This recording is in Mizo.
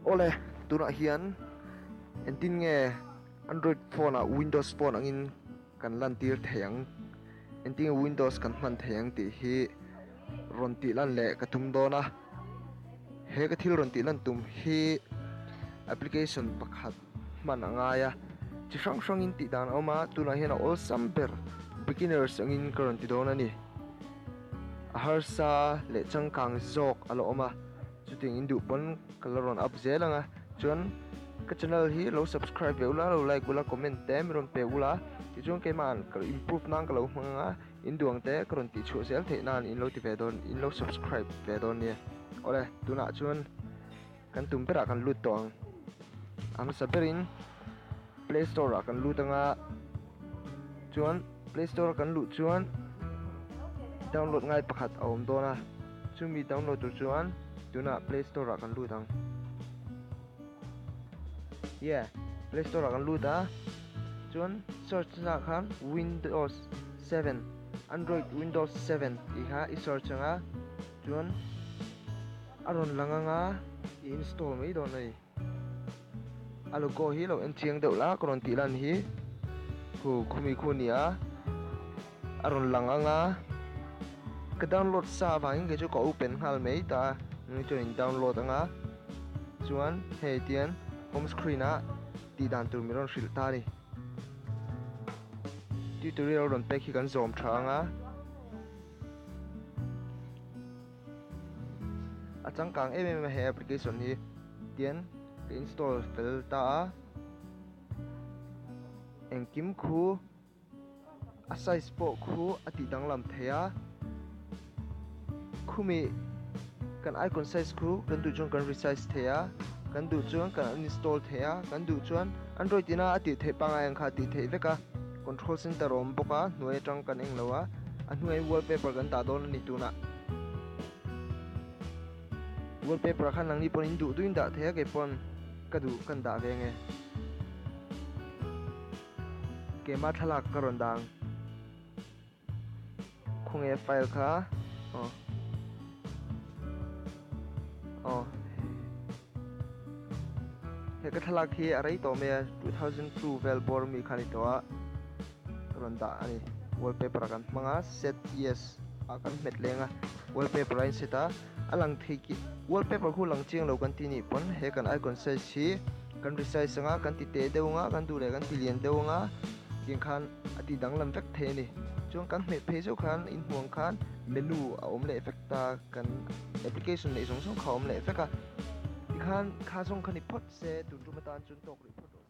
Awle, tunah hian engtin nge Android phone ah Windows phone angin kan lantir thei ang, engtin nge Windows kan hman thei ang tih hi rawn tih lan leh ka tum dawn a. He ka thil rawn tih lan tum hi application pakhat hman a ngai a, chi hrang hrangin tih dan a awm a, tunah hian a awlsam ber beginners angin ka rawn ti dawn a ni. A harsa leh changkang zawk a la awm a. Chutiang in duh pawn ka la rawn up zel ang a, chuan ka channel hi lo subscribe ve ula, lo like ula, comment te mi rawn pe ula, tichuan keimah ka improve nan ka lo hmang ang a, in duh ang te ka rawn tih chhuah zel theih nan in lo ti ve dawn, in lo subscribe ve dawn nia. Awle, tunah chuan kan tum berah kan lut tawh ang. A hmasa berin Play Store ah kan lut ang a, chuan Play Store a kan luh chuan download ngai pakhat a awm dawn a, chumi download tur chuan tunah Play Store ah kan lut ang. Yeah, Play Store ah kan lut a, chuan search na ah khan Windows 7, Android Windows 7 tih kha i search ang a, chuan a rawn lang ang a, i install mai dawn a ni. A logo hi lo en chiang deuh la ka rawn tih lan hi khu khumi khu a ni a a rawn lang ang a ka download sa avangin kei chu ka open nghal mai ta a nang chuan in download ang a chuan hei tian home screen ah tih dan tur min rawn hrilh ta a ni tutorial rawn pek hi kan zawm tha ang a. A changkang em em a he application hi tian ka install fel ta a engkim khu a size pawh khu a tih danglam thei a khumi kan icon size khu kan duh chuan kan resize thei a kan duh chuan kan uninstall thei a kan duh chuan android ina a tih theih pangngai ang kha a tih theih vek a control center a awm bawk a hnuai atang kan eng lo a a hnuai wallpaper kan dah dawn a ni tunah. Wallpaper ah khan nangni pawn in duh duh in dah thei a kei pawn ka duh kan dah ve nge. Keimah thlalak ka rawn dah ang. Khawnge file kha aw aw he ka thlalak hi a rei tawh mai a 2002 vel bawr mi kha a ni tawh a ka rawn dah a ni wallpaper ah kan hmang a set yes ah kan hmet leng a wallpaper a in set a a lang thei ki wallpaper khu lang chiang lo kan tih nih pawn he kan icon size hi kan resize anga kan ti teh deuh anga kan duh leh kan ti lian deuh anga tiang khan a ti danglam vek thei a ni chuan kan hmeh phei zeuh khan inhmuh ang khan menu a awm leh vek ta kan application neih zawng zawng kha a awm leh vek a tikhan kha zawng kha ni phawt se tun tum atan chuan tawk rih phawt rawh.